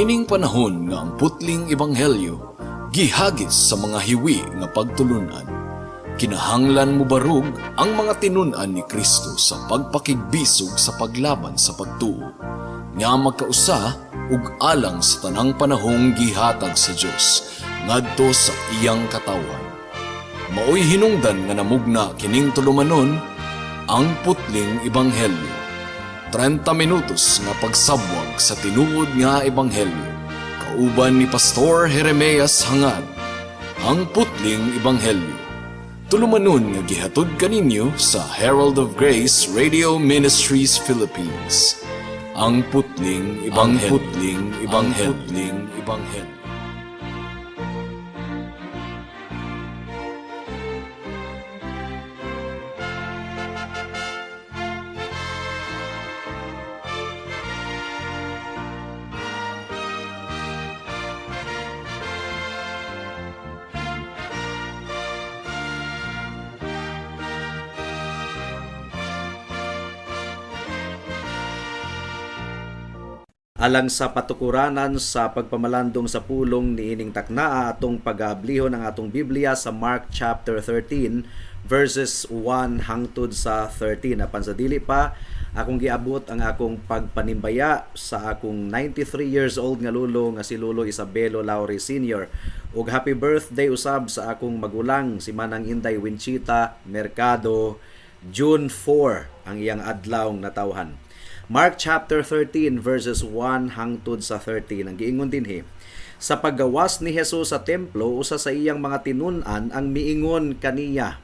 Niining panahon nga ang putling ebanghelyo gihagis sa mga hiwi nga pagtulunan, kinahanglan mobarog ang mga tinun-an ni Kristo sa pagpakigbisog sa paglaban sa pagtuo nga magkausa ug alang sa tanang panahong gihatag sa Dios ngadto sa iyang katawhan. Maoy hinungdan nga namugna kining tulumanon, Ang Putling Ebanghelyo. 30 minutos nga pagsabwag sa tinuod nga ebanghelyo. Kauban ni Pastor Jeremias Hangad. Ang Putling Ebanghelyo. Tulumanon nga gihatod kaninyo sa Herald of Grace Radio Ministries Philippines. Ang Putling Ebanghelyo. Ang Putling Ebanghelyo. Ang Putling Ebanghelyo. Alang sa patukuranan sa pagpamalandong sa pulong niining taknaa, atong pagablihon ang atong Biblia sa Mark chapter 13 verses 1 hangtod sa 13. Apan sa dili pa, akong giabot ang akong pagpanimbaya sa akong 93 years old nga lulo nga si Lolo Isabelo Laure Sr. Ug happy birthday usab sa akong magulang, si Manang Inday Winchita Mercado, June 4 ang iyang adlaw natawhan. Mark chapter 13 verses 1 hangtod sa 13 ang giingon dinhi: Sa paggawas ni Jesus sa templo, usa sa iyang mga tinun-an ang miingon kaniya,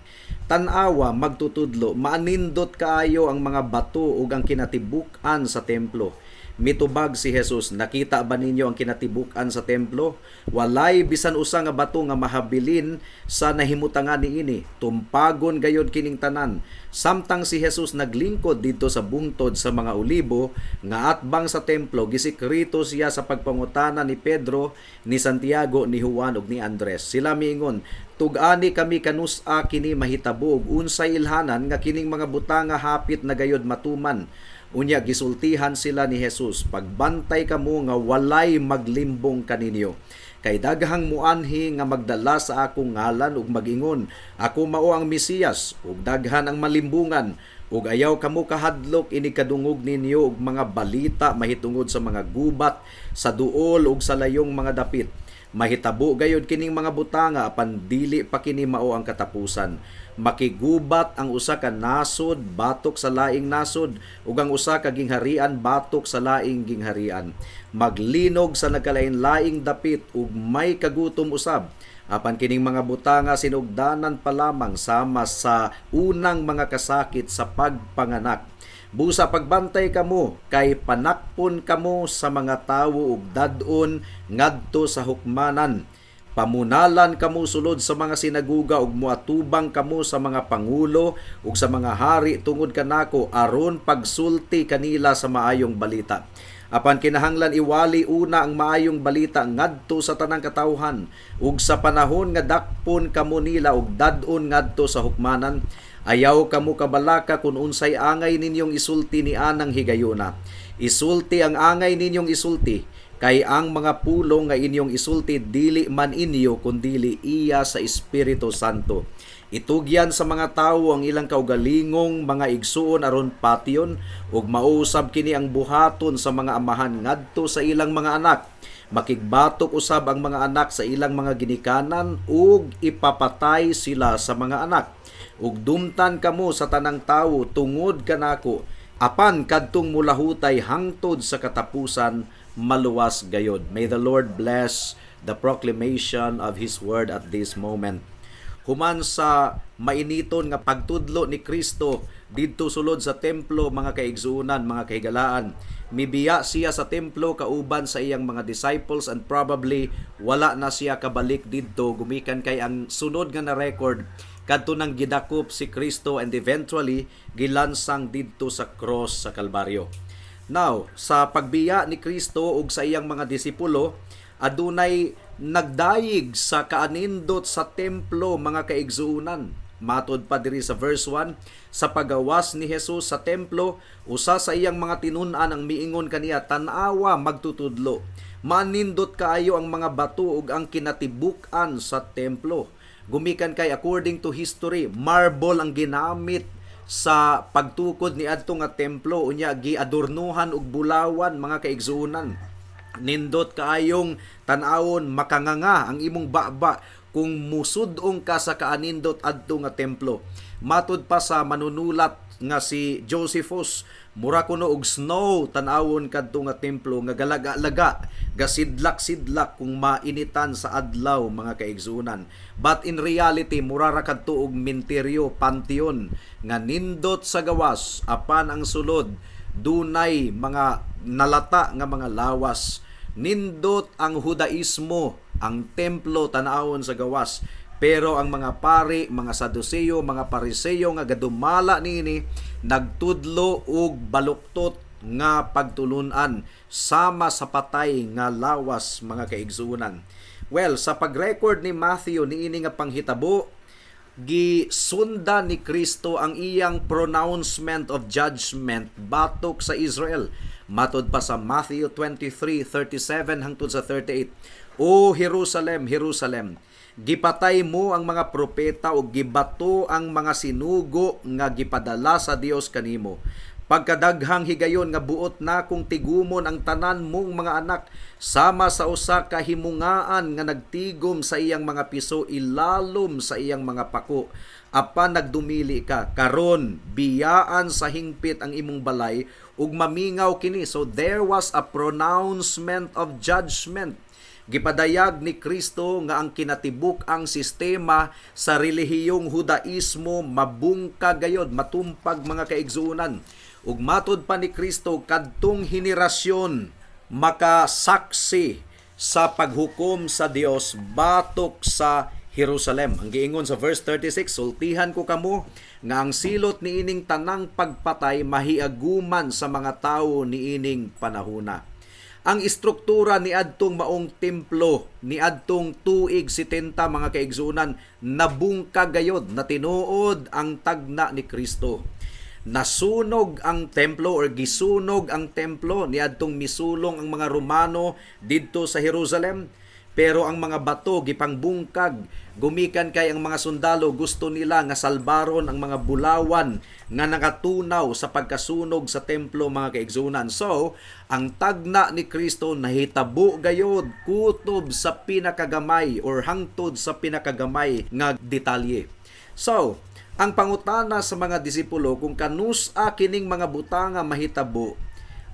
"Tan-awa, Magtutudlo, maanindot kaayo ang mga bato ug ang kinatibuk-an sa templo." Mitubag si Jesus, "Nakita ba ninyo ang kinatibuk-an sa templo? Walay bisan usa nga bato nga mahabilin sa nahimutangan niini. Tumpagon gayod kining tanan." Samtang si Jesus naglingkod didto sa bungtod sa mga Olibo nga atbang sa templo, gisikreto siya sa pagpangutana ni Pedro, ni Santiago, ni Juan ug ni Andres. Sila miingon, "Tug-ani kami kanus-a kini mahitabo ug unsay ilhanan nga kining mga butanga hapit na gayod matuman?" Unya gisultihan sila ni Jesus, "Pagbantay kamo nga walay maglimbong kaninyo. Kay daghang muanhi nga magdala sa akong ngalan ug magingon, 'Ako mao ang Mesiyas,' ug daghan ang malimbungan. Ug ayaw kamo kahadlok inig kadungog ninyo og mga balita mahitungod sa mga gubat, sa duol ug sa layong mga dapit. Mahitabo gayod kining mga butanga, apan dili pa kini mao ang katapusan. Makigubat ang usa ka nasod batok sa laing nasod ug ang usa ka gingharian batok sa laing gingharian. Maglinog sa nagkalain-laing dapit ug may kagutom usab. Apan kining mga butanga sinugdanan pa lamang sama sa unang mga kasakit sa pagpanganak. Busa pagbantay kamo kay panakpon kamo sa mga tawo ug dad-on ngadto sa hukmanan. Pamunalan kamo sulod sa mga sinaguga ug moatubang kamo sa mga pangulo ug sa mga hari tungod kanako, aron pagsulti kanila sa maayong balita. Apan kinahanglan iwali una ang maayong balita ngadto sa tanang katawhan. Ug sa panahon nga dakpon kamo nila ug dad-on ngadto sa hukmanan, ayaw kamo kabalaka kung unsay angay ninyong isulti ni anang higayuna. Isulti ang angay ninyong isulti, kay ang mga pulong nga inyong isulti dili man inyo kundili iya sa Espiritu Santo. Itugyan sa mga tawo ang ilang kaugalingong mga igsuon aron patyon, ug mausab kini ang buhaton sa mga amahan ngadto sa ilang mga anak. Makigbatok usab ang mga anak sa ilang mga ginikanan ug ipapatay sila sa mga anak. Ug dumtan kamo sa tanang tawo tungod kanako, apan kadtong mulahutay hangtod sa katapusan maluwas gayod." May the Lord bless the proclamation of His word at this moment. Human sa mainiton nga pagtudlo ni Kristo didto sulod sa templo, mga kaigsuonan, mga kahigalaan, mibiya siya sa templo kauban sa iyang mga disciples and probably wala na siya kabalik didto gumikan kay ang sunod nga na record kadto nang gidakop si Kristo and eventually gilansang didto sa cross sa Kalbaryo. Now, sa pagbiya ni Kristo ug sa iyang mga disipulo, adunay nagdayig sa kaanindot sa templo, mga kaigsuonan. Matod pa diri sa verse 1, sa pagawas ni Jesus sa templo, usa sa iyang mga tinun-an ang miingon kaniya, "Tan-awa, Magtutudlo, Manindot kaayo ang mga bato ug ang kinatibuk-an sa templo. Gumikan kay according to history, marble ang ginamit sa pagtukod ni adto nga templo, unya giadornuhan og bulawan, mga kaigsuonan. Nindot kaayong tan-awon, makanganga ang imong baba kung musudong ka sa kaanindot adto nga templo. Matud pa sa manunulat nga si Josephus, mura kuno og snow tan-awon kadto nga templo nga galaga-laga, gasidlak-sidlak kung mainitan sa adlaw, mga kaigsuonan. But in reality, mura ra kadto og minteryo, pantheon nga nindot sa gawas, apan ang sulod dunay mga nalata nga mga lawas. Nindot ang Hudaismo, ang templo tan-awon sa gawas. Pero ang mga pari, mga Saduceo, mga Pariseo nga gadumala niini, nagtudlo og baluktot nga pagtulunan sama sa patay nga lawas, mga kaigsuonan. Well, sa pag-record ni Matthew niini nga panghitabo, gisunda ni Kristo ang iyang pronouncement of judgment batok sa Israel. Matod pa sa Matthew 23:37 hangtod sa 38. "O Jerusalem, Jerusalem, gipatay mo ang mga propeta ug gibato ang mga sinugo nga gipadala sa Dios kanimo. Pagkadaghang higayon nga buot na kung tigumon ang tanan mong mga anak sama sa usa ka himungaan nga nagtigom sa iyang mga piso ilalom sa iyang mga pako. Apan nagdumili ka. Karon biyaan sa hingpit ang imong balay ug mamingaw kini." So there was a pronouncement of judgment. Gipadayag ni Kristo nga ang kinatibuk ang sistema sa relihiyong Hudaismo mabungka gayod, matumpag, mga kaigsuonan. Ug matud pa ni Kristo, kadtong henerasyon makasaksi sa paghukom sa Dios batok sa Jerusalem. Ang giingon sa verse 36, "Sultihan ko kamo nga ang silot niining tanang pagpatay mahiaguman sa mga tawo niining panahuna." Ang istruktura ni adtong maong templo ni adtong tuig 70, mga kaigsuonan, nabungkag gayod na tinuod ang tagna ni Kristo. Nasunog ang templo or gisunog ang templo ni adtong misulong ang mga Romano didto sa Jerusalem. Pero ang mga bato gipangbungkag gumikan kay ang mga sundalo gusto nila nga salbaron ang mga bulawan nga nakatunaw sa pagkasunog sa templo, mga kaigsuonan. So, ang tagna ni Kristo nahitabo gayod kutob sa pinakagamay or hangtod sa pinakagamay nga detalye. So, ang pangutana sa mga disipulo kung kanus-a kining mga butanga mahitabo,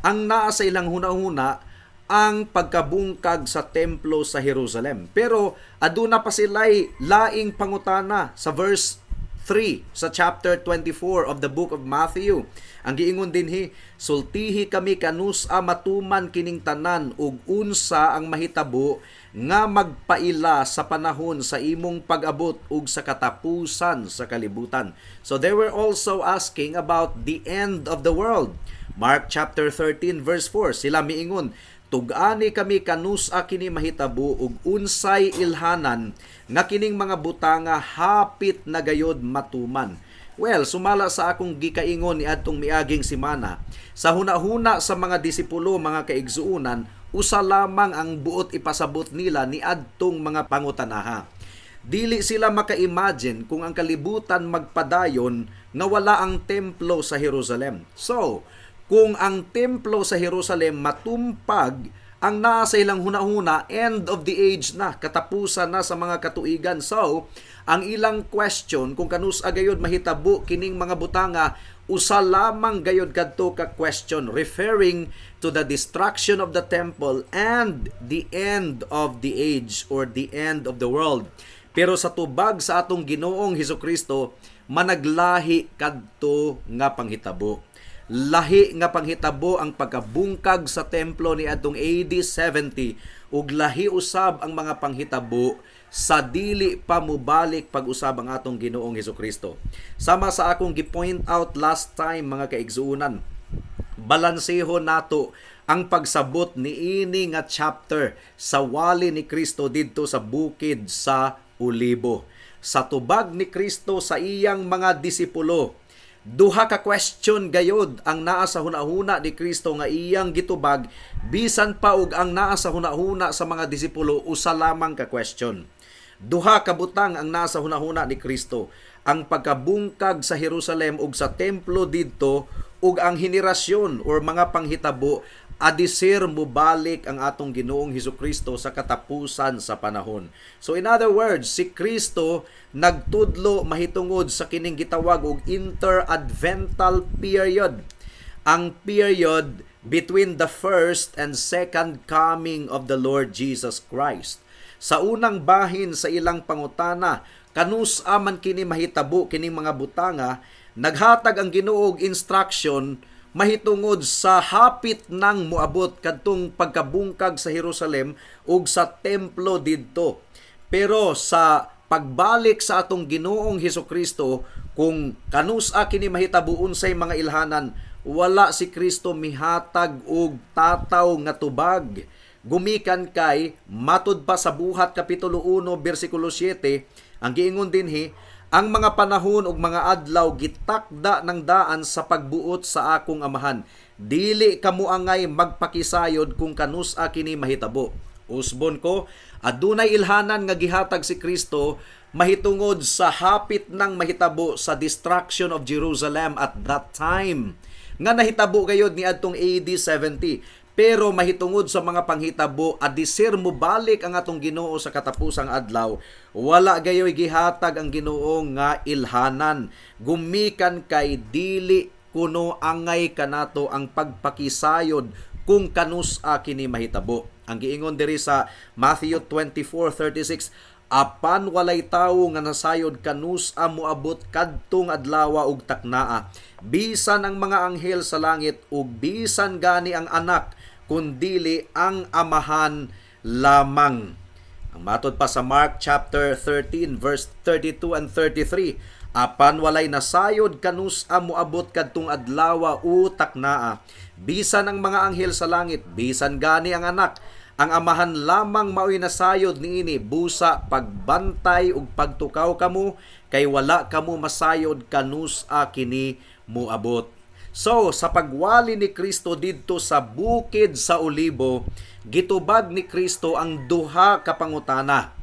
ang naa sa ilang hunahuna ang pagkabungkag sa templo sa Jerusalem. Pero aduna pa sila'y laing pangutana sa verse 3 sa chapter 24 of the book of Matthew. Ang giingon dinhi, "Sultihi kami kanus-a matuman kining tanan ug unsa ang mahitabo nga magpaila sa panahon sa imong pag-abot ug sa katapusan sa kalibutan." So they were also asking about the end of the world. Mark chapter 13 verse 4, sila miingon, "Tug-ani kami kanus-a kini mahitabo ug unsay ilhanan nga kining mga butanga hapit na gayod matuman." Well, sumala sa akong gikaingon ni adtong miaging simana, sa hunahuna sa mga disipulo, mga kaigsuonan, usa lamang ang buot ipasabot nila ni adtong mga pangutanaha. Dili sila maka-imagine kung ang kalibutan magpadayon nga wala ang templo sa Jerusalem. So, kung ang templo sa Jerusalem matumpag, ang naa sa ilang hunahuna, end of the age na, katapusan na sa mga katuigan. So, ang ilang question kung kanus-a gayod mahitabo kining mga butanga, usa lamang gayod kadto ka question referring to the destruction of the temple and the end of the age or the end of the world. Pero sa tubag sa atong Ginoong Hesukristo, managlahi kadto nga panghitabo. Lahi nga panghitabo ang pagkabungkag sa templo ni adtong AD 70 ug lahi usab ang mga panghitabo sa dili pa mobalik pag-usab ang atong Ginoong Hesukristo. Sama sa akong gi-point out last time, mga kaigsuonan, balansehon nato ang pagsabot niini nga chapter sa wali ni Kristo didto sa bukid sa Olibo. Sa tubag ni Kristo sa iyang mga disipulo, Duha ka question gayod ang naa sa hunahuna ni Kristo nga iyang gitubag, bisan pa og ang naa sa hunahuna sa mga disipulo usa lamang ka question. Duha ka butang ang naa sa hunahuna ni Kristo: ang pagkabungkag sa Jerusalem ug sa templo didto, ug ang henerasyon or mga panghitabo adisir mobalik ang atong Ginoong Hesus sa katapusan sa panahon. So in other words, si Kristo nagtudlo mahitungod sa kining gitawag og interadvental period. Ang period between the first and second coming of the Lord Jesus Christ. Sa unang bahin sa ilang pangutana, kanus-a man kini mahitabo kining mga butanga, naghatag ang Ginoo og instruction mahitungod sa hapit nang moabot kadtong pagkabungkag sa Jerusalem ug sa templo didto. Pero sa pagbalik sa atong Ginoong Hesukristo, kung kanus-a kini mahitabo, unsay mga ilhanan, wala si Kristo mihatag og tataw nga tubag. Gumikan kay matud pa sa Buhat kapitulo 1 bersikulo 7, ang giingon dinhi, ang mga panahon ug mga adlaw gitakda ng daan sa pagbuot sa akong Amahan. Dili kamo angay magpakisayod kung kanus-a kini mahitabo. Usbon ko, adunay ilhanan nga gihatag si Kristo mahitungod sa hapit nang mahitabo sa destruction of Jerusalem at that time, nga nahitabo gayod niadtong AD 70. Pero mahitungod sa mga panghitabo adisir mo balik ang atong Ginoo sa katapusang adlaw, wala gayoy gihatag ang Ginoo nga ilhanan. Gumikan kay dili kuno angay kanato ang pagpakisayod kung kanus-a kini mahitabo. Ang giingon diri sa Matthew 24:36, apan walay tawo nga nasayod kanus-a moabot kadtong adlawa ug taknaa, bisan ang mga anghel sa langit ug bisan gani ang Anak, kundili ang Amahan lamang. Ang matod pa sa Mark chapter 13 verse 32 and 33, apan walay nasayod kanus-a moabot kadtong adlawa o taknaa, bisan ang mga anghel sa langit, bisan gani ang Anak, ang Amahan lamang maoy nasayod niini. Busa pagbantay ug pagtukaw kamo, kay wala kamo masayod kanus-a kini moabot. So, sa pagwali ni Kristo didto sa Bukid sa Olibo, gitubag ni Kristo ang duha ka pangutana.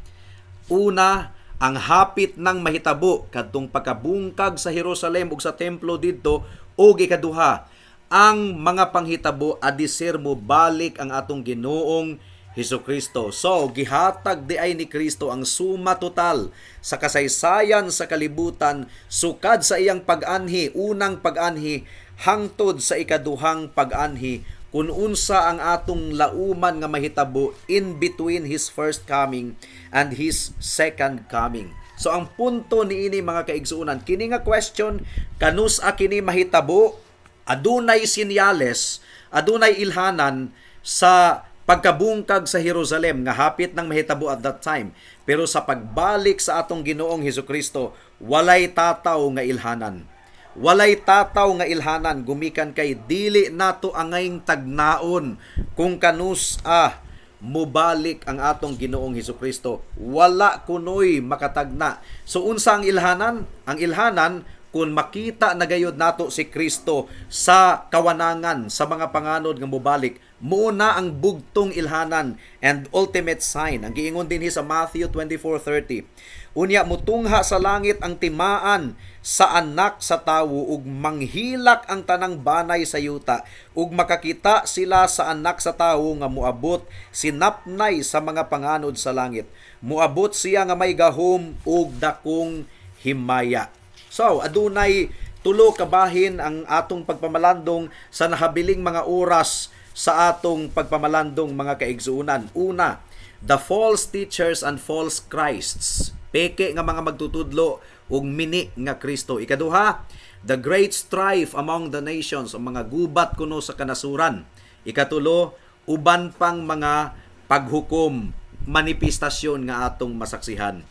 Una, ang hapit ng mahitabo kadtong pagkabungkag sa Jerusalem ug sa templo didto, ug ikaduha, ang mga panghitabo adisir mo balik ang atong Ginoong Hesukristo. So, gihatag di ay ni Kristo ang suma total sa kasaysayan sa kalibutan sukad sa iyang pag-anhi, unang pag-anhi, hangtod sa ikaduhang pag-anhi, kung unsa ang atong lauman nga mahitabo in between His first coming and His second coming. So ang punto niini, mga kaigsuonan, kini nga question, kanus-a kini mahitabo, adunay sinyales, adunay ilhanan sa pagkabungkag sa Jerusalem nga hapit nang mahitabo at that time. Pero sa pagbalik sa atong Ginoong Hesukristo, walay tataw nga ilhanan. Walay tataw nga ilhanan, gumikan kay dili nato angayng tagnaon kung kanus-a mubalik ang atong Ginoong Hesukristo. Wala kunoy makatagna. So unsa ang ilhanan? Ang ilhanan, kung makita na gayod nato si Kristo sa kawanangan sa mga panganod nga mobalik, muna ang bugtong ilhanan and ultimate sign. Ang giingon dinhi sa Matthew 24:30, unya mutungha sa langit ang timaan sa Anak sa Tawo ug manghilak ang tanang banay sa yuta ug makakita sila sa Anak sa Tawo nga moabot sinapnay sa mga panganod sa langit. Moabot siya nga may gahom ug dakong himaya. So, adunay tulo ka bahin ang atong pagpamalandong sa nahabiling mga oras sa atong pagpamalandong, mga kaigsuonan. Una, the false teachers and false Christs. Peke nga mga magtutudlo ug mini nga Kristo. Ikaduha, the great strife among the nations, ang mga gubat kuno sa kanasuran. Ikatulo, uban pang mga paghukom, manifestasyon nga atong masaksihan.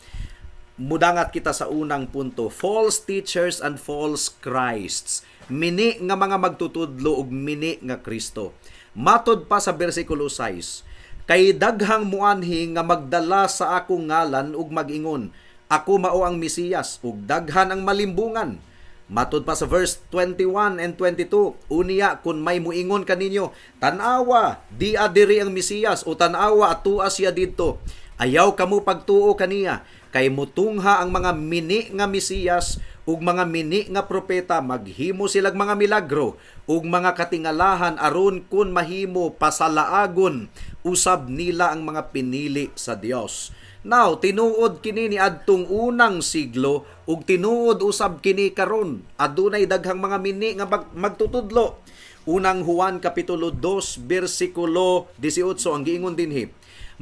Mudangat kita sa unang punto, false teachers and false Christs. Mini nga mga magtutudlo ug mini nga Kristo. Matod pa sa bersikulo 6, kay daghang muanhi nga magdala sa akong ngalan ug mag-ingon, "Ako mao ang Mesiyas," ug daghan ang malimbungan. Matud pa sa verse 21 and 22, "Unya kun may muingon kaninyo, 'Tan-awa, dia diri ang Mesiyas,' o 'Tan-awa, atua siya didto,' ayaw kamo pagtuo kaniya. Kay mutungha ang mga mini nga Mesiyas ug mga mini nga propeta, maghimo silag mga milagro ug mga katingalahan aron kun mahimo pasalaagon usab nila ang mga pinili sa Dios." Now, tinuod kini ni adtong unang siglo ug tinuod usab kini karon. Adunay daghang mga mini nga magtutudlo. Unang Juan kapitulo 2 bersikulo 18, ang giingon dinhi,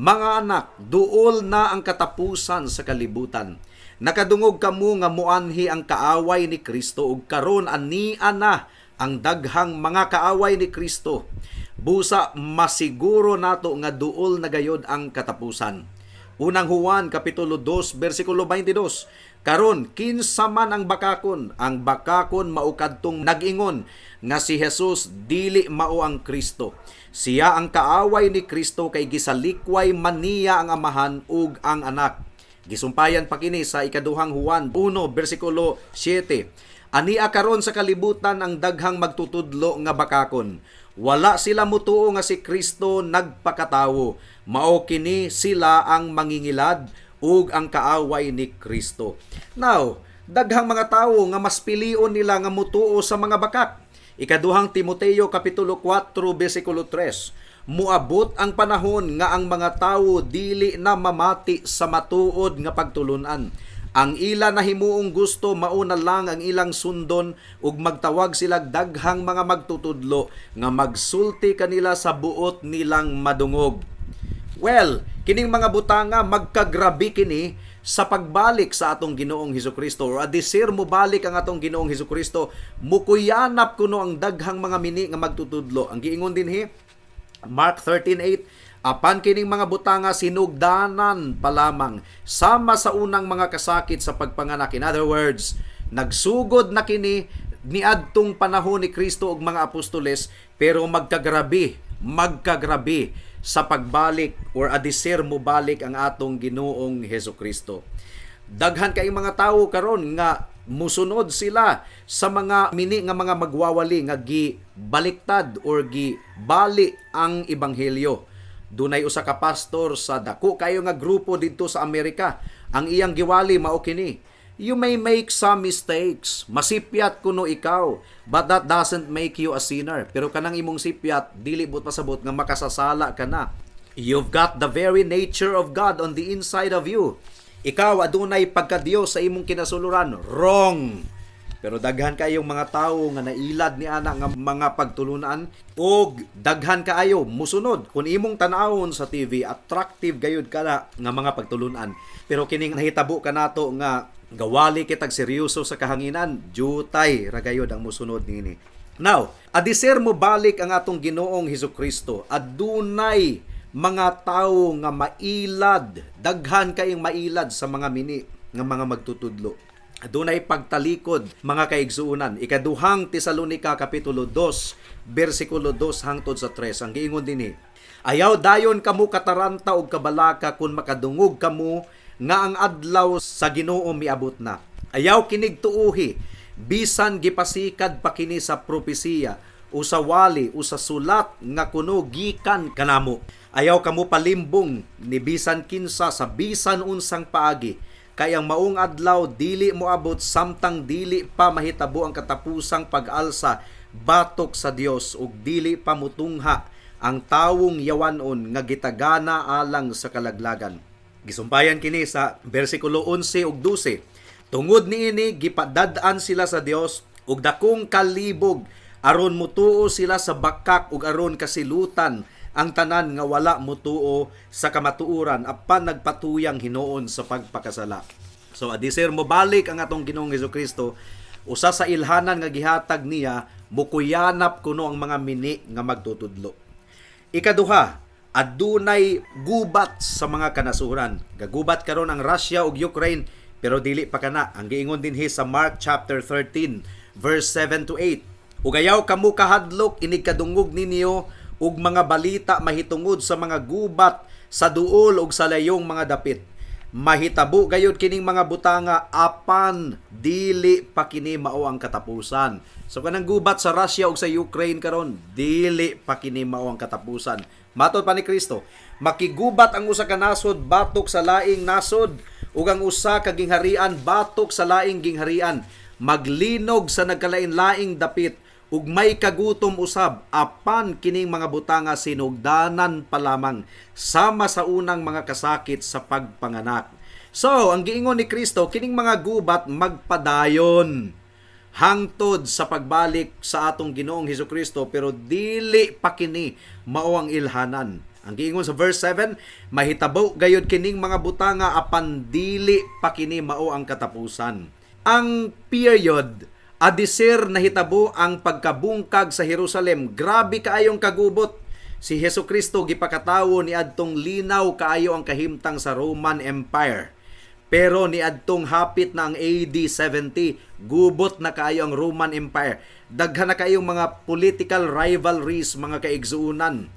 "Mga anak, duol na ang katapusan sa kalibutan. Nakadungog kamo nga muanhi ang kaaway ni Kristo ug karon ania na ang daghang mga kaaway ni Kristo. Busa masiguro nato nga duol na gayod ang katapusan." Unang Juan kapitulo 2 bersikulo 22. "Karon kinsa man ang bakakon? Ang bakakon mao kadtong nag-ingon nga si Jesus dili mao ang Kristo. Siya ang kaaway ni Kristo kay gisalikway man niya ang Amahan ug ang Anak." Gisumpayan pa kini sa ikaduhang Juan 1 bersikulo 7. "Ania karon sa kalibutan ang daghang magtutudlo nga bakakon. Wala sila mutuo nga si Kristo nagpakatawo. Mao kini sila ang mangingilad ug ang kaaway ni Kristo." Now, daghang mga tawo nga mas pilion nila nga mutuo sa mga bakak. Ikaduhang Timoteo kapitulo 4 bersikulo 3. "Muabot ang panahon nga ang mga tawo dili na mamati sa matuod nga pagtulunan. Ang ila nahimuong gusto mao na lang ang ilang sundon ug magtawag sila daghang mga magtutudlo nga magsulti kanila sa buot nilang madungog." Well, kining mga butanga magkagrabe kini sa pagbalik sa atong Ginoong Hesukristo or adisir mo balik ang atong Ginoong Hesukristo, mukuyanap kuno ang daghang mga mini nga magtutudlo. Ang giingon dinhi, Mark 13:8, "Apan kining mga butanga sinugdanan pa lamang sama sa unang mga kasakit sa pagpanganak." In other words, nagsugod na kini niadtong panahon ni Kristo ug mga apostoles, pero magkagrabe, magkagrabe sa pagbalik or adisir mo balik ang atong Ginoong Hesukristo. Daghan kay mga tawo karon nga musunod sila sa mga mini nga mga magwawali nga gibaliktad or gibali ang ebanghelyo. Dunay usa ka pastor sa dako kayo nga grupo didto sa Amerika. Ang iyang giwali mao kini: "You may make some mistakes. Masipyat kuno ikaw, but that doesn't make you a sinner." Pero kanang imong sipyat dili but pasabot nga makasasala ka na. "You've got the very nature of God on the inside of you. Ikaw adunay pagka-Dios sa imong kinasuluran." Wrong. Pero daghan kayong mga tawo nga nailad ni ana nga mga pagtulunan og daghan kaayo musunod. Kung imong tan-awon sa TV, attractive gayud kana nga mga pagtulunan. Pero kining nahitabo kanato nga gawali kitag seryoso sa kahanginan, jutay ra gayud ang musunod niini. Now, adiser mo balik ang atong Ginoong Hesukristo, adunay mga tawo nga mailad, daghan kayong mailad sa mga mini nga mga magtutudlo. Adunay pagtalikod, mga kaigsuonan. Ikaduhang Tesalonika kapitulo 2 bersikulo 2 hangtod sa 3. Ang giingon dinhi, "Ayaw dayon kamo kataranta og kabalaka kun makadungog kamo nga ang adlaw sa Ginoo miabot na. Ayaw kinig tuuhi bisan gipasikad pa kini sa propesiya o sa wali o sa sulat nga kuno gikan kanamo. Ayaw kamo palimbong ni bisan kinsa sa bisan unsang paagi. Kay ang maong adlaw dili moabot samtang dili pa mahitabo ang katapusang pag-alsa batok sa Dios ug dili pa mutungha ang tawong yawanon nga gitagana alang sa kalaglagan." Gisumpayan kini sa bersikulo 11 ug 12. "Tungod niini gipadad-an sila sa Dios og dakong kalibog aron mutuo sila sa bakak ug aron kasilutan ang tanan nga wala mutuo sa kamatuoran apan nagpatuyang hinuon sa pagpakasala." So adiser mo balik ang atong Ginoong Hesukristo, usa sa ilhanan nga gihatag niya, mukuyanap kuno ang mga mini nga magtutudlo. Ikaduha, adunay gubat sa mga kanasuran. Gagubat karon ang Russia ug Ukraine, pero dili pa kana. Ang giingon dinhi sa Mark chapter 13 verse 7 to 8. "Ug ayaw kamo kahadlok inig kadungog ninyo og mga balita mahitungod sa mga gubat sa duol ug sa layong mga dapit. Mahitabo gayud kining mga butanga apan dili pa kini mao ang katapusan. So kanang gubat sa Russia ug sa Ukraine karon, dili pa kini mao ang katapusan. Matod pa ni Kristo, makigubat ang usa ka nasod batok sa laing nasod ug ang usa ka gingharian batok sa laing gingharian, maglinog sa nagkalain-laing dapit ug may kagutom usab, apan kining mga butanga sinugdanan pa lamang sama sa unang mga kasakit sa pagpanganak. So, ang giingon ni Kristo, kining mga gubat magpadayon hangtod sa pagbalik sa atong Ginoong Hesukristo, pero dili pa kini mao ang ilhanan. Ang giingon sa verse 7, mahitabo gayud kining mga butanga apan dili pa kini mao ang katapusan. Ang period adiser nahitabo ang pagkabungkag sa Jerusalem, grabe kaayong kagubot. Si Hesukristo gipakatawo niadtong linaw kaayo ang kahimtang sa Roman Empire. Pero niadtong hapit na ang AD 70, gubot na kaayo ang Roman Empire. Daghan na kaayong mga political rivalries, mga kaigsuonan,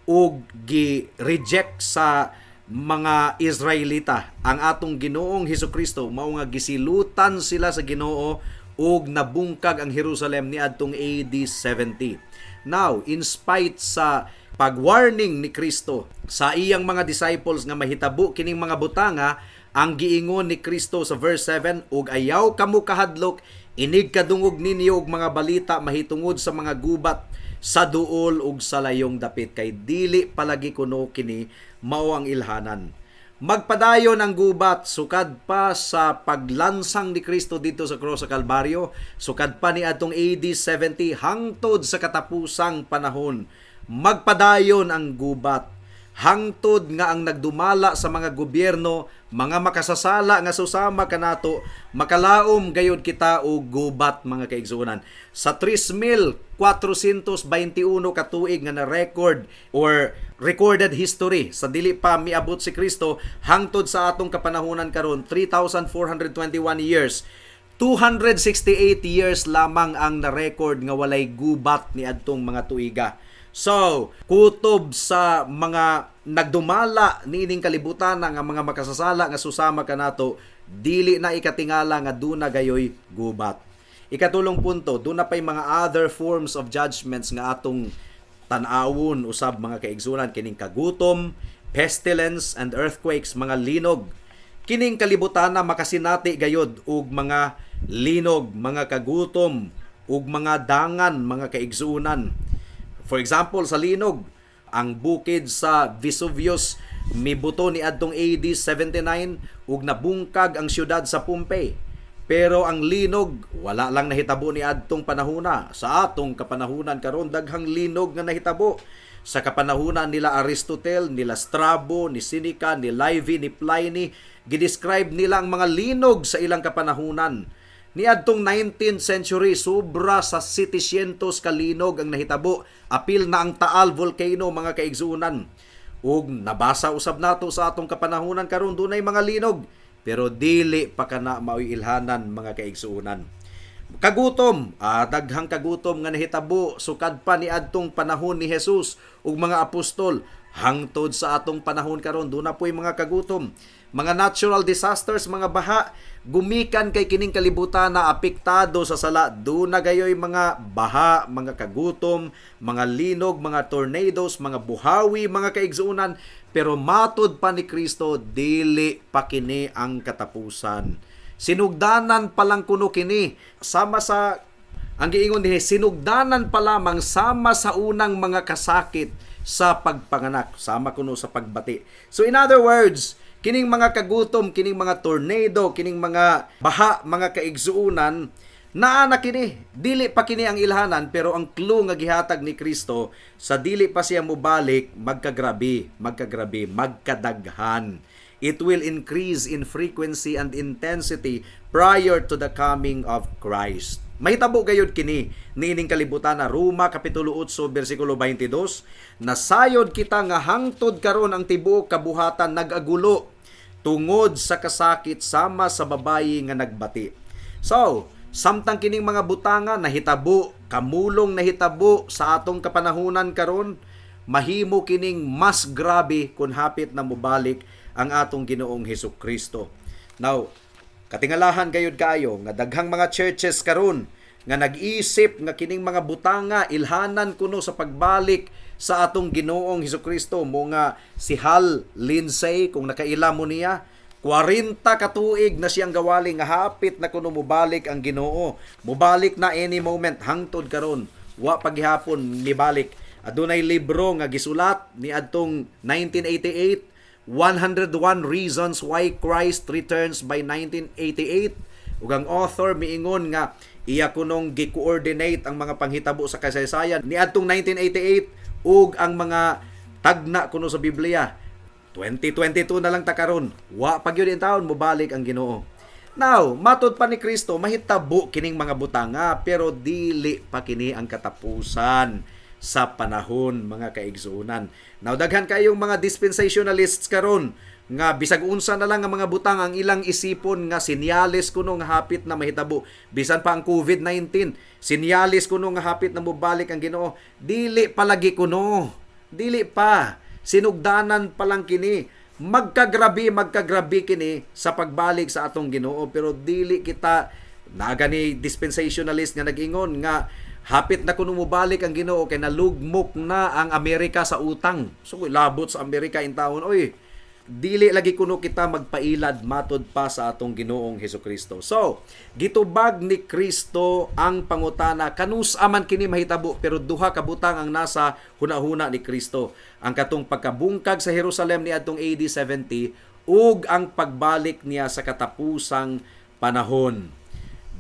ug gi-reject sa mga Israelita ang atong Ginoong Hesukristo, mao nga gisilutan sila sa Ginoo ug nabungkag ang Jerusalem niadtong AD 70. Now, in spite sa pag-warning ni Kristo sa iyang mga disciples nga mahitabo kining mga butanga, ang giingon ni Kristo sa verse 7, "Ug ayaw kamo kahadlok inig kadungog ninyo og mga balita mahitungod sa mga gubat sa duol ug sa layong dapit, kay dili palagi kuno kini mao ang ilhanan." Magpadayon ang gubat sukad pa sa paglansang ni Kristo dito sa cross sa Kalbaryo, sukad pa ni atong AD 70 hangtod sa katapusang panahon. Magpadayon ang gubat hangtod nga ang nagdumala sa mga gobyerno, mga makasasala nga susama kanato, makalaom gayud kita og gubat, mga kaigsuonan. Sa 3,421 ka tuig nga na record or recorded history sa dili pa miabot si Kristo hangtod sa atong kapanahunan karon, 3,421 years, 268 years lamang ang na-record nga walay gubat ni adtong mga tuiga. So, kutob sa mga nagdumala niining kalibutan nga mga makasasala nga susama kanato, dili na ikatingala nga duna gayoy gubat. Ikatulong punto, duna pay mga other forms of judgments nga atong tan-awon usab, mga kaigsunan, kining kagutom, pestilence and earthquakes, mga linog. Kining kalibutan na makasinati gayod og mga linog, mga kagutom ug mga dangan, mga kaigsunan. For example, sa linog, ang bukid sa Vesuvius mibuto ni adtong AD 79 ug nabungkag ang syudad sa Pompeii. Pero ang linog wala lang nahitabo ni adtong panahona. Sa atong kapanahunan karon, daghang linog nga nahitabo. Sa kapanahunan nila Aristotle, nila Strabo, ni Seneca, ni Livy, ni Pliny, gidescribe nila ang mga linog sa ilang kapanahunan. Niadtong 19th century, sobra sa 700 kalinog ang nahitabo. Apil na ang Taal Volcano, mga kaigsuonan. Ug nabasa usab nato sa atong kapanahunan karon, dunay mga linog, pero dili pa kana maoy ilhanan, mga kaigsuonan. Kagutom, daghang kagutom nga nahitabo sukad pa ni adtong panahon ni Jesus ug mga apostol hangtod sa atong panahon karon, duna po'y mga kagutom. Mga natural disasters, mga baha, gumikan kay kining kalibutan na apektado sa sala, duna gayoy mga baha, mga kagutom, mga linog, mga tornadoes, mga buhawi, mga kaigsuonan, pero matud pa ni Kristo, dili pa kini ang katapusan. Sinugdanan pa lang kuno kini, sama sa ang giingon dinhi, sinugdanan pa lamang sama sa unang mga kasakit sa pagpanganak, sama kuno sa pagbati. So in other words, kining mga kagutom, kining mga tornado, kining mga baha, mga kaigsuonan, naa na kini, dili pa kini ang ilhanan, pero ang clue nga gihatag ni Kristo sa dili pa siya mobalik, magkagrabe, magkagrabe, magkadaghan. It will increase in frequency and intensity prior to the coming of Christ. Mahitabo gayud kini niining kalibutan na Roma kapitulo 8 bersikulo 22, nasayod kita nga hangtod karon ang tibuok kabuhatan nag-agulo tungod sa kasakit sama sa babayi nga nagbati. So, samtang kining mga butanga nahitabo, kamulong nahitabo sa atong kapanahunan karon, mahimo kining mas grabe kung hapit na mobalik ang atong Ginoong Hesus Kristo. Now, katingalahan gayud kaayo nga daghang mga churches karon nga nag-isip nga kining mga butanga ilhanan kuno sa pagbalik sa atong Ginoong Hesus Kristo. Mo nga si Hal Lindsey, kung nakaila mo niya, 40 ka tuig na siyang gawali nga hapit na kuno mobalik ang Ginoo. Mobalik na any moment, hangtod karon wa paghihapon mibalik. Adunay libro nga gisulat niadtong 1988, 101 Reasons Why Christ Returns by 1988. Ug ang author miingon nga iya kunong gi-coordinate ang mga panghitabo sa kasaysayan niadtong 1988 ug ang mga tagna kuno sa Biblia. 2022 na lang ta karon, wa pa gyud taon mobalik ang Ginoo. Now, matod pa ni Kristo, mahitabo kining mga butanga pero dili pa kini ang katapusan sa panahon, mga kaigsuonan. Now, daghan kayong mga dispensationalists karon nga bisag unsa na lang ang mga butang ang ilang isipon nga sinyales kuno nga hapit na mahitabo. Bisan pa ang COVID-19, sinyales kuno nga hapit na mobalik ang Ginoo. Dili palagi kuno. Dili pa. Sinugdanan pa lang kini. Magkagrabi kini sa pagbalik sa atong Ginoo, pero dili kita naga ni dispensationalist nga nag-ingon nga hapit na kuno mobalik ang Ginoo kay nalugmok na ang Amerika sa utang. So labot sa Amerika in taon, oy. Dili lagi kuno kita magpailad matod pa sa atong Ginoong Hesukristo. So, gitubag ni Kristo ang pangutana kanus aman kini mahitabo, pero duha ka butang ang nasa hunahuna ni Kristo. Ang katong pagkabungkag sa Jerusalem niadtong AD 70 ug ang pagbalik niya sa katapusang panahon.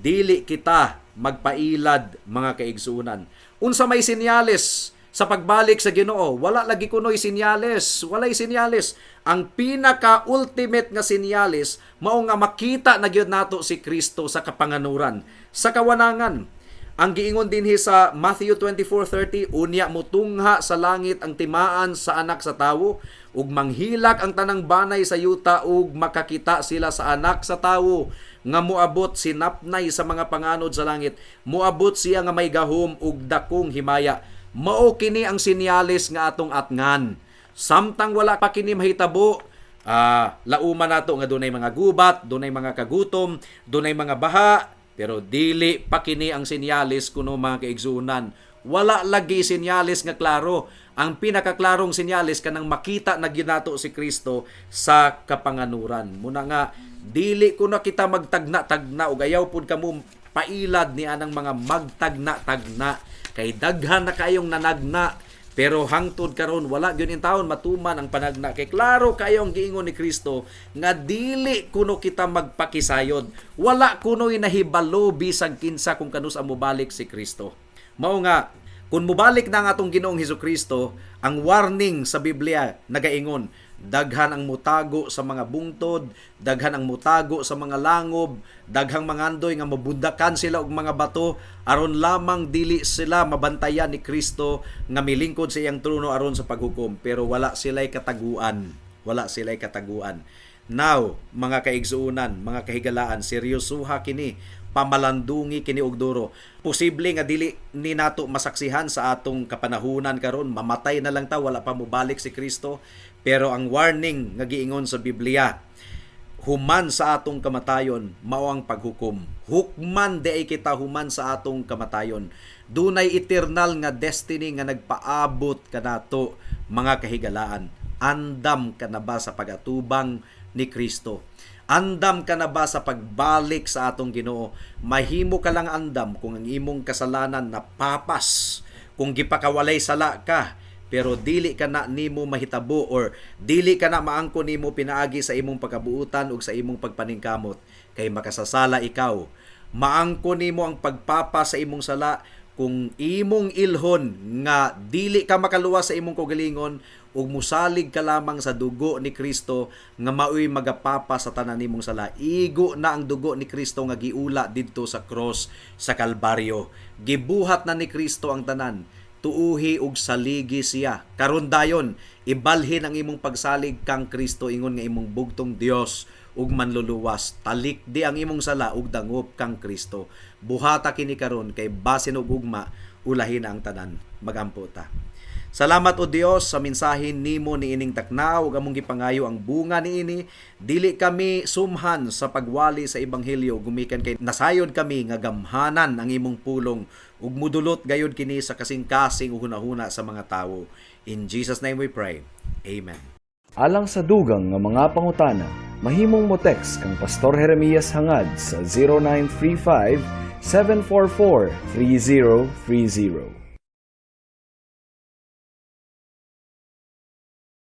Dili kita magpailad, mga kaigsuonan. Unsa may senyales sa pagbalik sa Ginoo? Wala lagi kunoy senyales, walay senyales. Ang pinaka-ultimate nga senyales mao nga makita na gyud nato si Kristo sa kapanganuran, sa kawanangan. Ang giingon dinhi sa Matthew 24:30, unya mutungha sa langit ang timaan sa Anak sa Tawo ug manghilak ang tanang banay sa yuta ug makakita sila sa Anak sa Tawo nga moabot sinapnay sa mga panganod sa langit. Moabot siya nga may gahom ug dakong himaya. Mao kini ang sinyales nga atong atngan. Samtang wala pa kini mahitabo, lauman nato nga dunay mga gubat, dunay mga kagutom, dunay mga baha, pero dili pa kini ang sinyales kuno, mga kaigsuonan. Wala lagi sinyales nga klaro. Ang pinakaklarong sinyales kanang makita na gyud nato si Kristo sa kapanganuran. Muna nga dili kuno kita magtagna-tagna ug ayaw pud kamo pailad ni anang mga magtagna-tagna kay daghan na kayong nanagna, pero hangtod karon wala gyud in taon matuman ang panagna kay klaro kayo ang giingon ni Kristo nga dili kuno kita magpakisayod. Wala kuno'y nahibalo bisag kinsa kung kanus ang mobalik si Kristo. Mao nga kung mobalik na ang atong Ginoong Hesukristo, ang warning sa Biblia nagaingon, daghan ang mutago sa mga bungtod, daghan ang mutago sa mga langob, daghang mangandoy nga mabundakan sila og mga bato aron lamang dili sila mabantayan ni Kristo nga milingkod sa iyang trono aron sa paghukom, pero wala sila'y kataguan. Wala sila'y kataguan. Now, mga kaigsuonan, mga kahigalaan, seryosoha kini, pamalandungi kini og duro. Posible nga dili ni nato masaksihan sa atong kapanahunan karon, mamatay na lang ta wala pa mobalik si Kristo, pero ang warning nga giingon sa Biblia, human sa atong kamatayon mao ang paghukom. Hukman di ay kita human sa atong kamatayon. Dunay eternal nga destiny nga nagpaabot kanato, mga kahigalaan. Andam ka na ba sa pagatubang ni Kristo? Andam ka na ba sa pagbalik sa atong Ginoo? Mahimo ka lang andam kung ang imong kasalanan napapas, kung gipakawalay sala ka, pero dili ka na nimo mahitabo or dili ka na maangko nimo pinaagi sa imong pagkabuutan ug sa imong pagpaningkamot, kay makasasala ikaw. Maangko nimo ang pagpapa sa imong sala kung imong ilhon nga dili ka makaluwas sa imong kaugalingon ug musalig ka lamang sa dugo ni Kristo nga maoy magapapa sa tanan nimong sala. Igo na ang dugo ni Kristo nga giula didto sa cross sa Kalbaryo. Gibuhat na ni Kristo ang tanan. Tuuhi ug saligi siya. Karon dayon, ibalhin ang imong pagsalig kang Kristo ingon nga imong bugtong Dios ug manluluwas. Talikdi ang imong sala ug dangop kang Kristo. Buhata kini karon kay basin og ugma, ulahin na ang tanan. Magampo ta. Salamat, O Dios, sa mensahe nimo niining takna ug among gipangayo ang bunga niini. Dili kami sumhan sa pagwali sa ebanghelyo gumikan kay nasayod kami nga gamhanan ang imong pulong ug mudulot gayud kini sa kasing-kasing ug hunahuna sa mga tawo. In Jesus' name we pray. Amen. Alang sa dugang nga mga pangutana, mahimong mo text kang Pastor Jeremias Hangad sa 0935 744 3030.